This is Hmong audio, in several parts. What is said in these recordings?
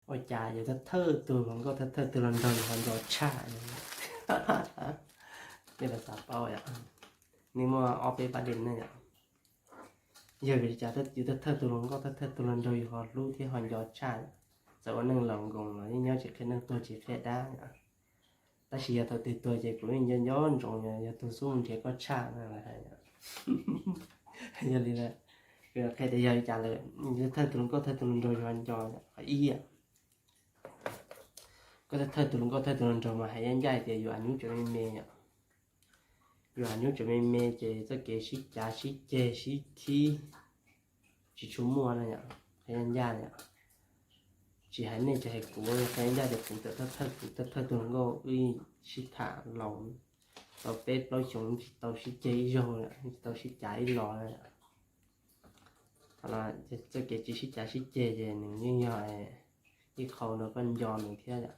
Ua cas yus thawj thawj tus hluas nkauj thawj thawj tus los nrog yus ho nco tshaj. Nej puas xav paub yom? Nej muaj ob peb pab dev ne yom. Yog vim li cas yus thawj thawj tus hluas nkauj thawj thawj tus los nrog yus ho hlub thiab ho nco tshaj? Txawm ua neej laus nkoos los yeej nyob tsis qhia neej tuag tsis qhia dab. Tab sis yog thaum twg tuag ces kuv yeej nco nco ntsoov yog tus xub mus nrhiav koj tshaj no. Yog li ntawd, qhia tias yog li cas lawm, thawj tus hluas nkauj thawj tus hluas nraug yus ho nco. Qhov ib, koj thawj tus hluas nkauj thawj tus hluas nraug mas hais ncaj ncaj tias yus a nyub tseem me me yom. Yus a nyub tseem me me ces txoj kev sib cav sib ceg sib khib tsis tshua muaj na yom. Qhia ncaj yom, tsis hais nej tsis hais kuv, qhia ncaj tias kuv txawm thawj thawj tus hluas nkauj wb sib tham laus tau peb plaub xyoos tsis tau sib ceg ib zaug, tsis tau sib cav ib los. Txoj kev tsis sib cav sib ceg ces nws yeej yog ib qho rau koj nco nws thiab yom.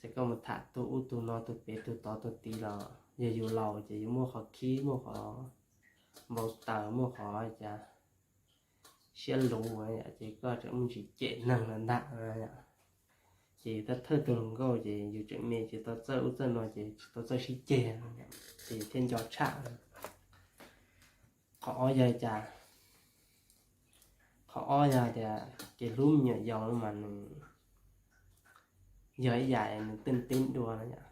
Txawm koj mus tham tus ub tus no tus pem tus tod tus tid los yog yus laus ces yus muaj qhov khib muaj qhov npau taws muaj qhov cas siab luv ces koj tseem muaj tsis cem neeg los ntag. Ces yus thawj thawj tus hluas nkauj ces yus tseem me tsis tau txawj ub txawj no ces tsis tau txawj sib ceg, ces yus thiaj nco tshaj. Qhov ob yog cas? Qhov ob yog tias kev hlub me nyuam yaus mas nws yog ib yam nws teej teeb dua no yom.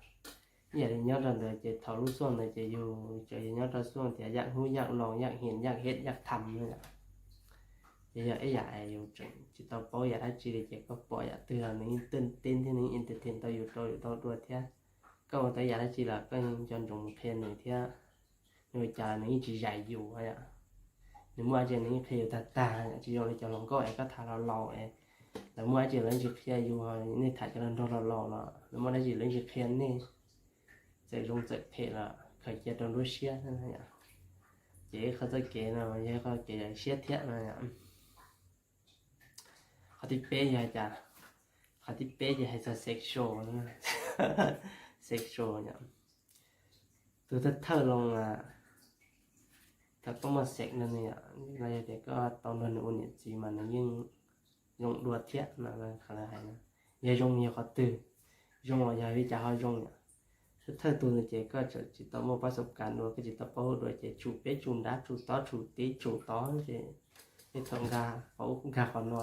Ib yam li nyob rau ntawd ces thaum lub xuaj ntawd ces yus tseem yog nyob rau xuaj tias yaj hnub yaj laus yaj hiam yaj het yaj tham no yom. Ces yog ib yam yus tseem tsis tau paub yam dab tsi li ces koj pom yam twg los nws yeej teej teeb thiab nws yeej entertain tau yus rau yus tau dua thiab. Koj ua tau yam dab tsi los koj yeej nco ntsoov mus qhia nws thiab. Nws ua cas los nws yeej tsis zais yus yom. Nws muaj dab tsi nws yeej qhia yus tag tag, tsis zoo li cov hluas nkauj es koj tham laus laus es lawv muaj dab tsi lawv yeej tsis qhia yus, nej tham cov hluas nraug laus laus los lawv muaj dab tsi lawv yeej tsis qhia nej, txawm zoo txawm phem los khaws cia rau nruab siab. Ces ib qho txoj kev no yog ib qho kev siab thiab no. Qhov thib peb yog cas? Qhov thib peb ces hais txog sexual, sexual yom. Tus thawj thawj loo thaum koj muaj sex no yom, los yog tias koj tau nrog nws ua niam txiv mas nws yeej zoo dua thiab no. Qhov lawv hais no yog zoo yog qhov twg? Zoo los yog li cas ho zoo yom? Thawj thawj tus no ces koj tseem tsis tau muaj pab xauv kas dua, koj tsis tau paub dua ces tshum peb tshum nrab tshum tob tshum teb tshum tod ces ib thaum nkag qhov ub nkag qhov no,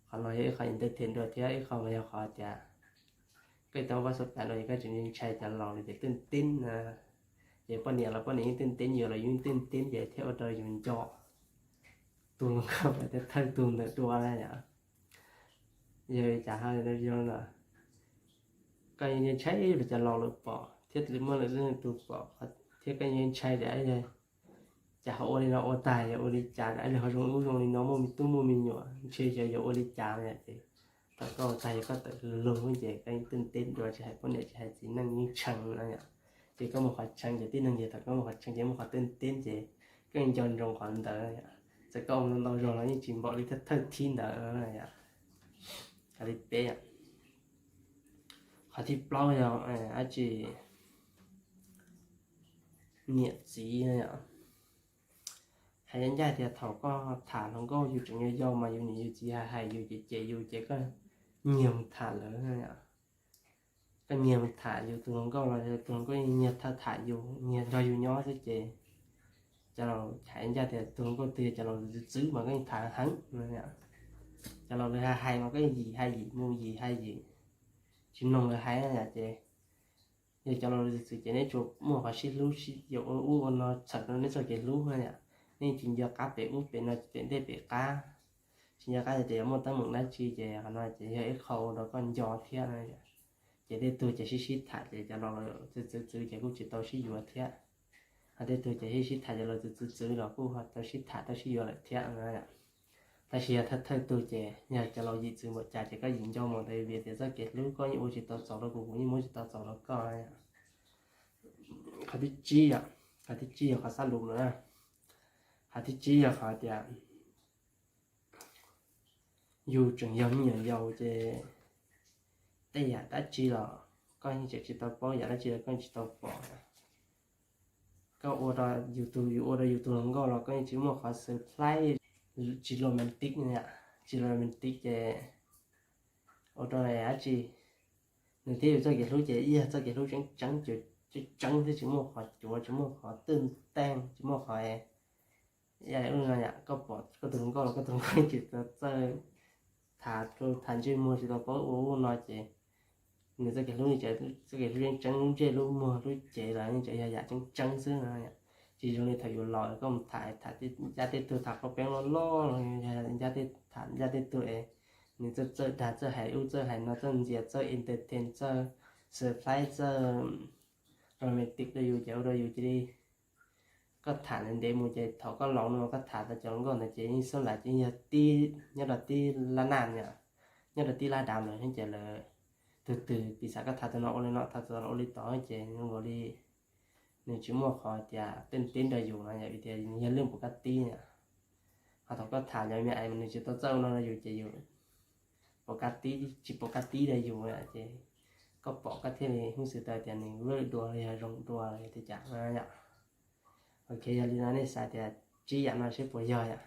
qhov no yog ib qho entertain dua thiab ib qho mas yog qhov tias koj tsis tau muaj pab xauv kas dua ces koj tseem ntshai cov laus li ces teej teeb na. Ces poj niam los poj niam yeej teej teeb, yus los yus yeej teej teeb ces thiaj ua rau yus nco tus hluas nkauj thawj tus ntawd dua na yom. Yog li cas ho zoo no? Koj yeej ntshai li cov laus lawv pom thiab muaj lwm tus pom thiab koj yeej ntshai tias cas ho ua li no ua tag yog ua li cas li ho zoo ub zoo li no muaj me tub muaj me nyuam ntshe xyov yuav ua li cas no yom. Ces thaum koj ua tag yog koj tawm lug ces koj yeej teej teeb dua tsis hais poj niam tsis hais txiv neej yeej tshee no yom. Ces koj muaj qhov tshee ces tib neeg ces thaum koj muaj qhov tshee ces muaj qhov teej teeb ces koj yeej nco ntsoov qhov ntawd yom. Txawm koj ua ntau zaug los yeej tsis npaum li thawj thib ntawd yom. Qhov thib peb, qhov thib plaub yog dab tsi? Niam txiv no yom. Hais ncaj ncaj tias thaum koj tham hluas nkauj yus tseem yau yau mas yus niam yus txiv hais hais yus ces cem yus ces koj nyiag mus tham lawv. Koj nyiag mus tham yus tus hluas nkauj los tus hluas nkauj nyiag tham tham yus, nyiag nrog yus nyob xwb ces cov laus hais ncaj tias tus hluas nkauj twg cov laus txwv txwv mas koj yeej tham heev no. Cov laus lawv hais hais mas koj yeej yim hais yim mus yim hais yim, tsis mloog lawv hais na yom. Ces yog cov laus txwv txwv ces neb tsuas muaj qhov sib hlub sib yuav ua ub ua no txhawm rau neb txoj kev hlub na yom. Nej tsis nco qab pem ub pem no pem ntej pem qab, tsis nco qab tias yuav muaj teeb meem dab tsi ces qhov no ces yog ib qho ua rau koj nco thiab na yom. Ces tej tug ces sib sib tham ces cov laus txwv txwv txwv ces kuj tsis tau sib yuav thiab. Ho tej tug ces sib sib tham cov laus txwv txwv txwv los kuj tau sib tham tau sib yuav lawm thiab na. Tab sis yog thawj thawj tug ces yog cov laus yim txwv npaum cas ces koj yim nco mus ntawd vim tias txoj kev hlub koj yeej ua tsis tau txaus rau kuv, kuv yeej muab tsis tau txaus rau koj. Qhov thib tsib yom, qhov thib tsib yog qhov xab lus lawm na. Qhov thib tsib yog qhov tias yus tseem yog me nyuam yaus ces tej yam dab tsi los koj yeej tseem tsis tau paub, yam dab tsi los koj yeej tsis tau pom. Koj ua rau yus tus, yus ua rau yus tus hluas nkauj los koj yeej tsis muaj qhov surprise, tsis romantic, tsis romantic ces ua rau dab tsi, nws thiab yus txoj kev hlub ces yog txoj kev hlub tseeb tseeb, tseeb tseeb xwb, tsis muaj qhov cuav, tsis muaj qhov twj teej, tsis muaj qhov koj pom koj tus hluas nkauj los koj tus hluas nkauj tsis tau txawj tham, tham ntsej muag tsis tau paub ua ub no ces nws txoj kev hlub, txoj kev hlub tseeb tseeb lub ntsej lub muag lub cev los yeej tseem yog yam tseeb tseeb xwb no. Tsis zoo li thaum yus laus koj mus tham, tham ncaj tej tug, tham qhov peeb loj loj, ncaj tej, tham ncaj tej tug es nws txawj txawj dag txawj hais ub txawj hais no, txawj ntxias txawj entertain txawj surprise txawj romantic rau yus ces ua rau yus cia li, koj tham ntev mus ces thaum koj laus no koj tham tau cov hluas nkauj ntawd ces yeej xub nlaim ces yeej yog tib, nyob rau tib lab naj, nyob rau tib lab dav lawm ces lawv tus twg piv xam koj tham tus no ua li no, tham tus no ua li tod ces zoo nkaus li nws tsis muaj qhov tias tej teb nrog yus no yom, vim tias yog lwm pom kab tib. Ho thaum koj tham cov me ais mas nws tsis tau txawj ua no rau yus ces yus pom kab tib, tsis pom kab tib rau yus ces koj pom koj thiaj li hub xwm tau tias nws lwj dua los yog zoo dua los yog li cas no yom. Ok, yog li no nej xav tias tsib yam no seb puas yog yom?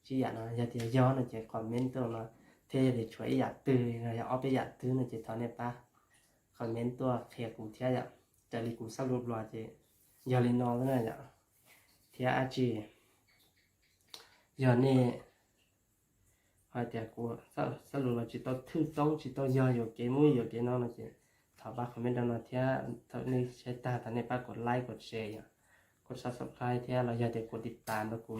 Tsib yam no yog tias yog no ces comment tuaj no, thiab yog tias tshuav ib yam twg los yog ob peb yam twg no ces thov nej pab comment tuaj qhia kuv thiab yom, raws li kuv xab lus los ces yog li no na yom. Thiab dab tsi, yog nej hais tias kuv xab lus los tsis tau thwj toob, tsis tau yog yuam kev ub yuam kev no no ces thov pab comment rau no thiab thaum nej saib tag thov nej pab kuv like kuv share yom, kuv subscribe thiab los yog tias kuv tiv tas rau kuv